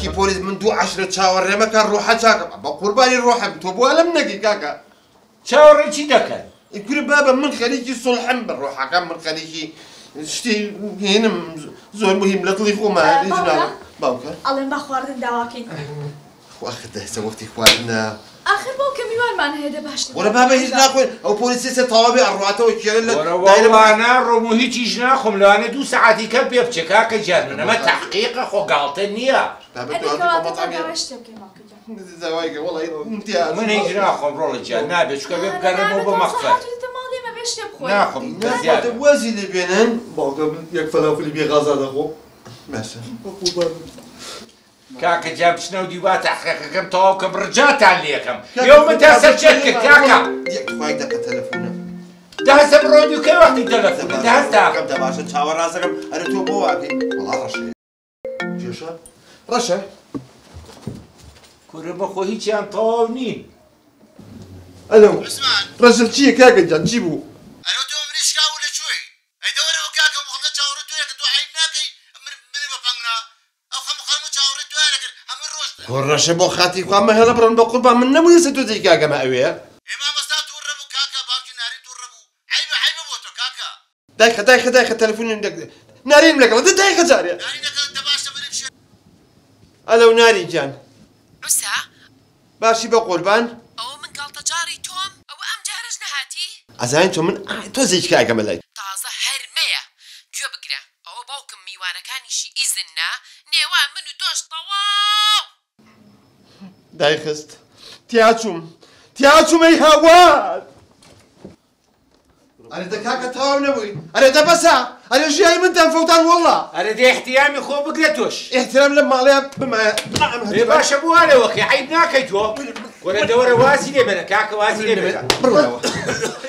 کاکی پۆلیس من دوو عەشرە چاوەڕێمەکە ڕۆحە چاکە بە قوربانی ڕۆحم تۆ بۆ لەم نەگی کاکە چاوەڕێ چی دەکەن؟ کورە بابە من خەریکی سوڵحم بە ڕۆحەکەم من خەریکی شتی هێنم زۆر مهم لە دڵی خۆمە باوکە ئەڵێم با خواردن داواکەین. خوا خدایسە وەختی خواردنە ئاخر باوکە میوانمان هەیە دە باشتر وەرە بابە هیچ ناخۆین ئەو پۆلیسی سێ تەواوی ئەڕواتەوە کێرە لە وەرە وەڵا ناڕۆم و هیچیش ناخۆم لەوانە دوو سەعاتی کەم پێ بچێ کاکە گیان من ئەمە تەحقیقە خۆ گاڵتە نییە. من هیچ ناخۆم ڕۆڵە گیان نابێ چونکە بێ بگەڕێمەوە بۆ مەخفەر ناخۆم وازی لێ بێنن باوکە من یەک فەلافلی بێ غازا دەخۆم باشە کاکە گیان بچنەوە دیوا تەحقیقەکەم تەواو کەم ڕجاتان لێکەم ئێوە من تا سەر چێت کرد کاکە خوای دەقە تەلەفۆنە دەهەستە بڕۆ دووکەی وەختی تەلەفۆنە دەهەستە دە باشە چاوە ڕاستەکەم ئەرێ تۆ بۆ واکەی وەڵا ڕەشێ کێشە ڕەشە کورە بەخۆ هیچیان تەواو نین. ئەلۆ ڕەشە چییە کاکە گیان چی بوو؟ ئەرێ تۆ ئەمریشکا و لەکوێی؟ ئەی دەوەرەوە کاکە خەڵکە چاوەڕێ تۆیە کە تۆ عەیب ناکەی منی بە پەنگنا ئەو خەم خەڵمە چاوەڕێ تۆیان نەکرد هەمووی ڕۆشتن. خۆ ڕەشە بۆ خاتی خوا مەهێڵە بڕۆن بە قوربان من نەبوو ئێستا تۆ دەی کاکەمە ئەوێ. ئێ مامۆستا تووڕە بوو کاکە باوکی نارین تووڕە بوو عەیبە عەیبە بۆ تۆ کاکە. دایخە دایخە دایخە تەلەفۆنیم نارینم لەگەڵە دە دایخە جارێ. نارین لەگەڵ دە باشە منی بشێ. ئەلەو نارین گیان. عوسا باشی بە قوربان. ئەوە من گاڵتەجاڕی تۆم ئەوە ئەم جارەش نەهاتی؟ ئەزانین تۆ من تۆزێکی کاکەمە لای. تازە هەرمەیە گوێ بگرە ئەوە باوکم میوانەکانیشی ئیزن نا نێوان من و تۆش تەواو. دایخست تیاچووم تیاچووم ئەی هاوار. ئەرێ دە کاکە تەواو نەبووی ئەرێ دە بەسە ئەرێ ژیانی منتان فەوتان وەڵا. ئەرێ دە احتیامی خۆ بگرە تۆش. احترام لەم ماڵەیە بمایە. ئێ باشە بوارەوەکەی عەیب ناکەی تۆ وەرە دەوەرە وازی لێ بەرە کاکە وازی لێ بەرە بڕۆنەوە.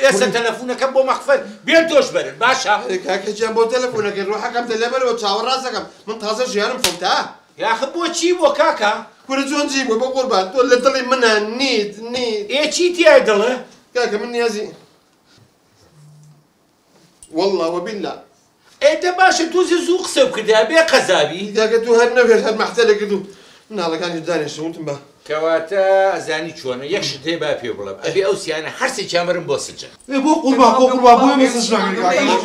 ئێستا تەلەفۆنەکەم بۆ مەخفەر بێن تۆش بەرن باشە. کاکە گیان بۆ تەلەفۆنەکەی ڕۆحەکەم دە لێبەرەوە چاوە ڕاستەکەم من تازە ژیانم فەوتا. یاخە بۆ چی بۆ کاکە؟ کورە چۆن چی بوو بۆ قوربان تۆ لە دڵی منە نیت نیت. ئێ چی تیای دڵێ؟ کاکە من نیازی والله وبالله. ئێ دە باشە تۆزێ زوو قسە بکردایە بێ قەزابی. کاکە تۆ هەر نەوێت هەر مەحتەلە کرد و مناڵەکانی دانیشتم وتم بە کەواتە ئەزانی چۆنە یەک شت هەیە با پێ بڵێم ئەبێ ئەو سیانە هەرسێکیان بەرم بۆ سجن. ئێ بۆ قوربان بۆ قوربان بۆ ئێمە سجن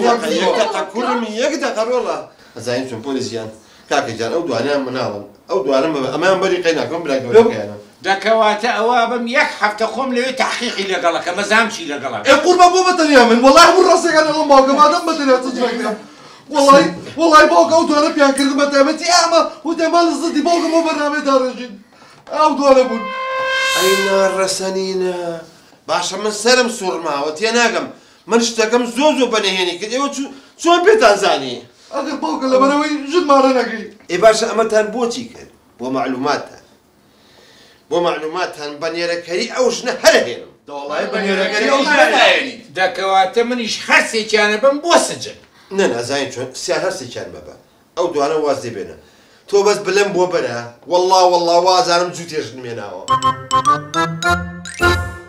ناکەی یەک دەقە کوڕم یەک دەقە ڕۆڵە. ئەزانی چۆن پۆلیس گیان کاکە گیان ئەو دوانیان مناڵن ئەو دوانم بە ئەمەیان بەری قەی ناکەم برا گەورەکەیانە. دەکەواتە ئەوە بم یەک هەفتە خۆم لەوێ تەحقیقی لەگەڵەکە مەزام چی لەگەڵە. ئێ قوربان بۆ بەتەنیا من وەڵای هەموو ڕاستەکان لەگەڵم باوکە مادەم بەتەنیا سجن ناکرێم. وەڵای وەڵای باوکە ئەو دوانە پیان کردم بە تایبەتی ئەمە وتیان با لە زدی باوکم بۆ بەرنامەیە داڕێژین ئەو دوانە بوون. ئەی ناڕەسەنینە باشە من سەرم سوڕماوە تێناگەم من شتەکەم زۆر زۆر بەنهێنی کرد ئێوە چۆن پێتان زانی؟ ئەگەر باوکە لەبەرەوەی ژنمانە نەکەی. ئێ باشە ئەمەتان بۆچی کرد؟ بۆ معلوماتتان بۆ معلوماتتان بەنێرەکەری ئەو ژنە هەرە هێنم. دەوڵای بەنێرەکەری ئەو ژنە نایەنی. دەکەواتە منیش هەرسێکیانە بم بۆ سجن. نە نازانین چۆن سیان هەرسێکیان بەبە ئەو دوانە واز لێ بێنە تۆ بەس بلەم بۆ بەرە وەڵا وەڵا وازانم جووتێ ژنمێناوە.